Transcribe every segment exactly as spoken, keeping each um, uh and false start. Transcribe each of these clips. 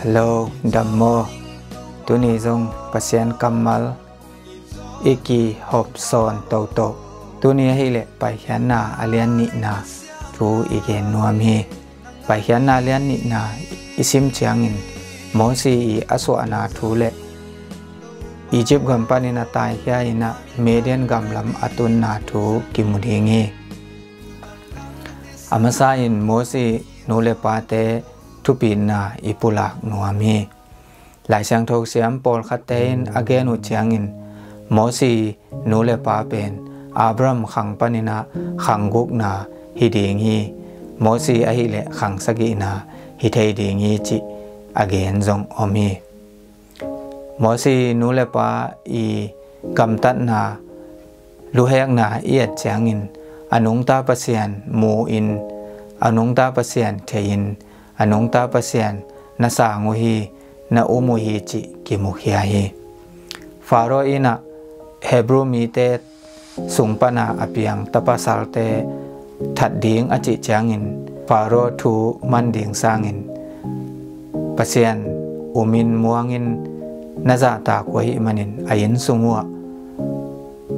Hello, dam maw? Tuni zong Pasian kammal i kihop sawn toto. Tuni ahileh Paikhiatna a lian nihna thu i gen nuam hi. Paikhiatna a lian nihna i sim ciangin Mosi i a suahna thu le Egypt gam panin a taikhia in a Midian gam lam a tunna thu kimu ding hi. A masa in Mosi nu le pate thupitna i pulak nuam hi. Laisiangtho siam pawlkhatte in a gen uh ciangin Mosi nu le pa pen Abraham khang panin a khang gukna hi ding hi. Mosi ahileh khang sagihna hi thei ding hi cih a gen zong om hi. Mosi nu le pa i gamtatna, luhekna i et ciangin a nungta Pasian mu in, a nungta Pasian thei in, a nungta Pasian na sang uh hi, na um uh hi cih kimukhia hi. Faro in a Hebrew mite sung pana a piang tapasalte that ding a cih ciangin Faro thu man ding sangin Pasian umin muangin na zahtak uh ahih manin a inn sung uh ah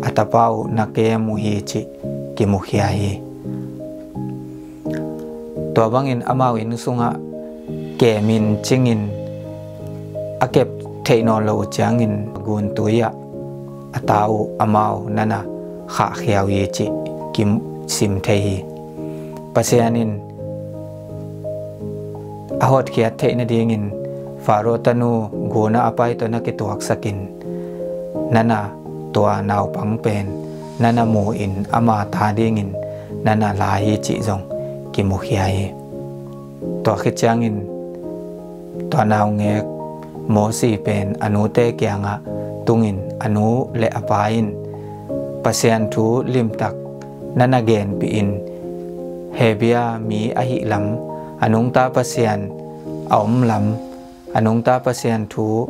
a tapa uh na kem uh hi cih kimukhia hi. Tua bangin amau inn sungah kemin cingin a kep theih nawn lo uh ciangin guntui ah a ta uh amau nana khahkhia uh hi cih kisim thei hi. Pasian in a hotkhiat theih nadingin Faro tanu gunah a pai tawh na kituaksakin nana tua naupang pen nana mu in ama ta dingin nana la hi cih zong kimukhia hi. Tua khit ciangin tua naungek Mosi pen a nute kiangah tungin a nu le a pa in Pasian thu limtak nana genpih in Hebia mi ahih lam, a nungta Pasian a om lam, a nungta Pasian thu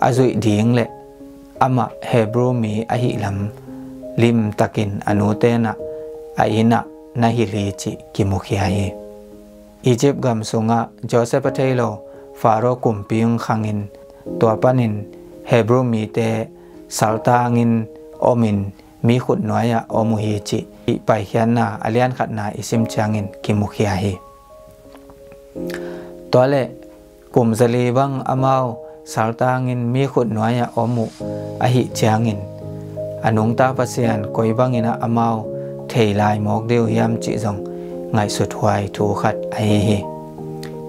a zuih ding le amah Hebrew mi ahih lam limtakin a nute in a inn ah na hilh hi cih kimukhia hi. Egypt gam sungah Joseph a thei lo Faro kumpi hong khangin tua panin Hebrew mite saltangin omin mi khut nuai-ah om uh hi cih i Paikhiatna a lian khatna i sim ciangin kimukhia hi. Tua le kum zali bang amau saltangin mi khut nuai-ah om uh ahih ciangin a nungta Pasian koi bangin ah amau thei lai mawk deuh hiam cih zong ngaihsut huai thu khat ahi hi.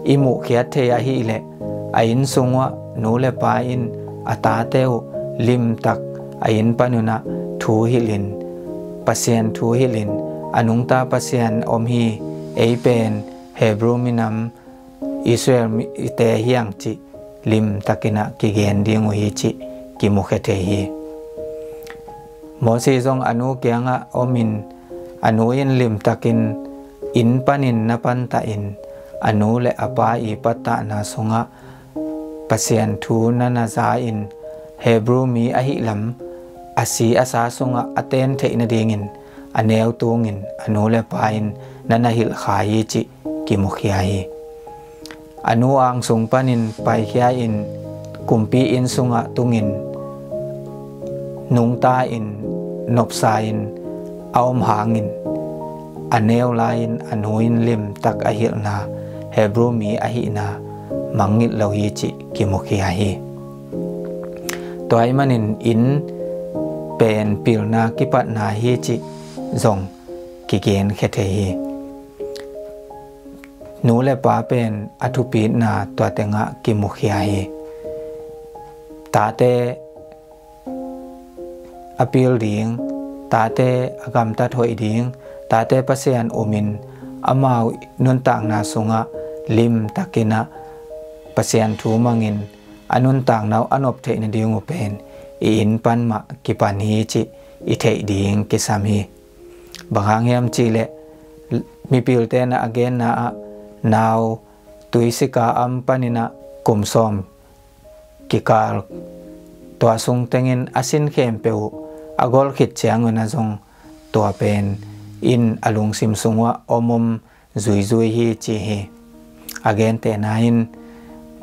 I muhkhiat thei ahileh a inn sung uah nu le pa in a tate uh limtak a inn panun ah thu hilhin, Pasian thu hilhin, a nungta Pasian om hi, ei pen Hebrew minam Israel mite hi hang cih limtakin ah kigen ding uh hi cih kimukhia thei hi. Mosi zong a nu kiangah omin a nu in limtakin inn panin na pantahin a nu le a pa i pattahna sungah Pasian thu nana za in Hebrew mi ahih lam a si a sa sungah a ten theih nadingin a neu tungin a nu le pa in nana hilhkha hi cih kimukhia hi. A nu angsung panin paikhia in kumpi inn sungah tungin nungta in nopsa in a om hangin a neu lai-in a nu in limtak a hilhna Hebrew mi ahihna mangngilh lo hi cih kimukhia hi. Tua ahih manin inn pen pilna kipatna hi cih zong kigenkhia thei hi. Nu le pa pen a thupitna tua tengah kimukhia hi. Tate a pil ding, tate a gamtat hoih ding, tate Pasian umin amau nuntakna sungah limtakin ah Pasian thu mangin a nuntakna uh a nop theih nading uh pen i inn pan mah kipan hi cih i theih ding kisam hi. Bang hang hiam cihleh mipilte na a genna ah nau tuisika am panin ah kum sawm kikal tua sung tengin a sin khempeuh uh a gol khit ciangun ah zong tua pen in a lungsim sung uah om om zuizui hi ci hi. A gentehna in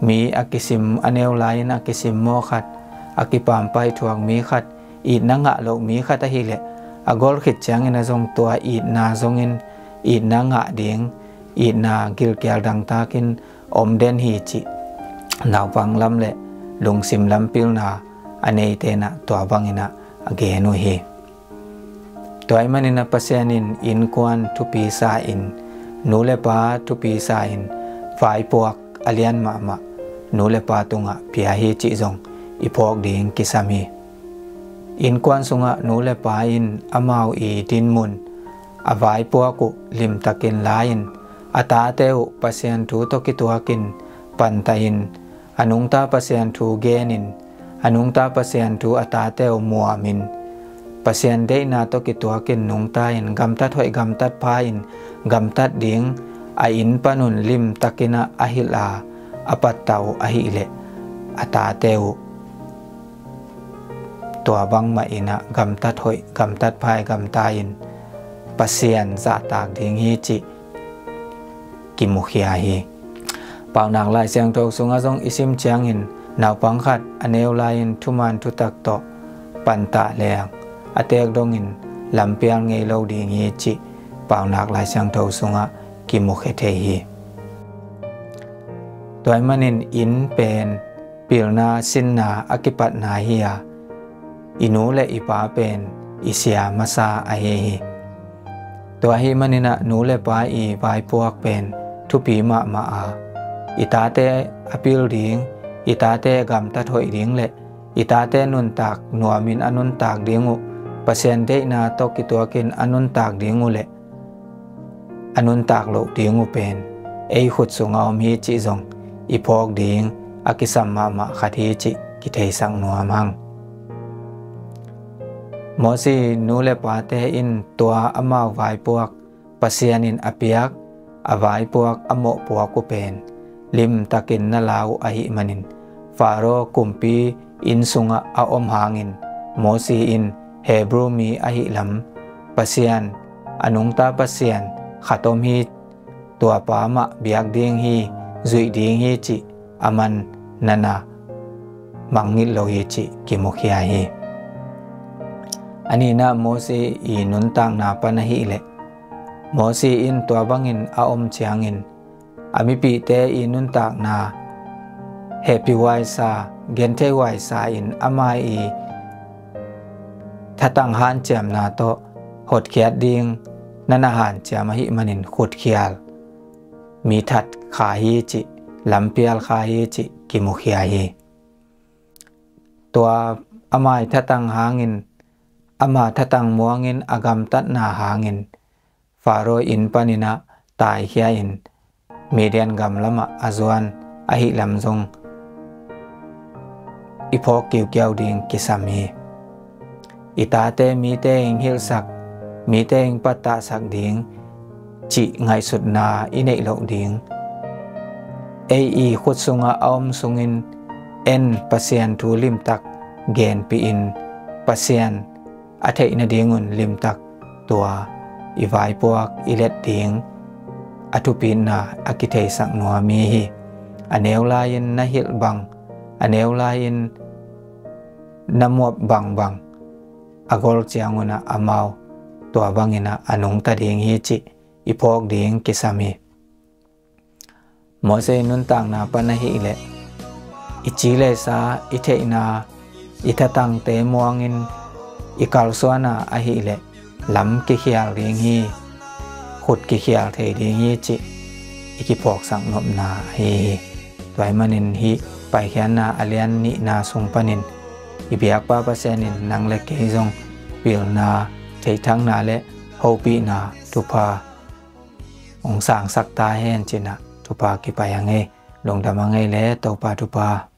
mi a kisim, a neu lai-in a kisim maw khat, a kipampai thuak mi khat, itna ngah loh mi khat ahileh, a gol khit ciangin a zong tua itna zongin itna ngah ding, itna gilkial dangtakin om den hi cih naupang lam le lungsim lam pilna a neite in ah tua bangin ah a gen uh hi. Tua ahih manin ah Pasian in innkuan thupi sa-in, nu le pa thupi sa-in, vaipuak a lian mahmah nu le pa tungah pia hi cih zong i phawk ding kisam hi. Innkuan sungah nu le pa in amau i dinmun, a vaipuak uh limtakin la-in, a tate uh Pasian thu tawh kituakin pantah in, a nungta Pasian thu genin, a nungta Pasian thu a tate uh muamin, Pasian deihna tawh kituakin nungta in, gamtat hoih gamtat pha in gamtat ding a inn panun limtakin ah a hilh a, a pattah uh ahileh, a tate uh tua bangmah in ah gamtat hoih gamtat pha in gamta in Pasian zahtak ding hi cih kimukhia hi. Paunak Lai Siangtho sungah zong i sim ciangin naupang khat a neu lai-in thuman thutak tawh pantah leng a teek dongin lampial ngei lo ding hi cih Paunak Lai Siangtho sungah kimukhia thei hi. Tua ahih manin inn pen pilna sinna a kipatna hi a, i nu le i pa pen i sia masa ahi hi. Tua ahih manin ah nu le pa i vaipuak pen thupi mahmah a, i tate a pil ding, i tate gamtat hoih ding le i tate nuntak nuamin a nuntak ding uh, Pasian deihna tawh kituakin a nuntak ding uh le a nuntak loh ding uh pen ei khut sungah om hi cih zong i phawk ding a kisam mahmah khat hi cih kitheisak nuam hang. Mosi nu le pate in tua amau vaipuak, Pasian in a piak a vaipuak a mawhpuak uh pen limtakin na la uh ahih manin, Faro kumpi inn sungah a om hangin Mosi in Hebru mi ahih lam, Pasian, a nungta Pasian khat om hi, tua pa mah biak ding hi, zuih ding hi cih a man nana mangngilh lo hi cih kimukhia hi. A nihna Mosi i nuntakna pan ahileh, Mosi in tua bangin a om ciangin a mipihte i nuntakna hehpih huaisa, genthei huaisa in ama i thatang hanciamna tawh hotkhiat ding nana hanciam ahih manin khutkhial mi that kha hi cih, lampial kha hi cih kimukhia hi. Tua ama i thatang hangin, ama thatang muangin a gamtatna hangin Faro inn panin ah taikhia in Midian gam lamah a zuan ahih lam zong i phawk kiukiau ding kisam hi. I tate mite in hilhsak, mite in pattahsak ding cih ngaihsutna i neih loh ding. Ei i khut sungah a om sungin en Pasian thu limtak genpih in Pasian a theih nadingun limtak tua i vaipuak i let ding a thupitna a kitheisak nuam hi. A neu lai-in na hilh bang, a neu lai-in na muap bangbang a gol ciangun ah amau tua bangin ah a nungta ding hi cih i phawk ding kisam hi. Mose i nuntakna pan ahileh i ci le sa, i theihna, i thatangte muangin i kalsuana ahileh lam kikhial ding hi, khut kikhial thei ding hi cih i kiphawksak nopna ahi hi. Tua ahih manin hih Paikhiatna a lian nihna sung panin i biakpa Pasian in nang le kei zong pilna, theihthakna le hopihna thupha hong sangsak ta hen cih ah thupha kipai a ngei. Lungdam a ngei le Topa thupha.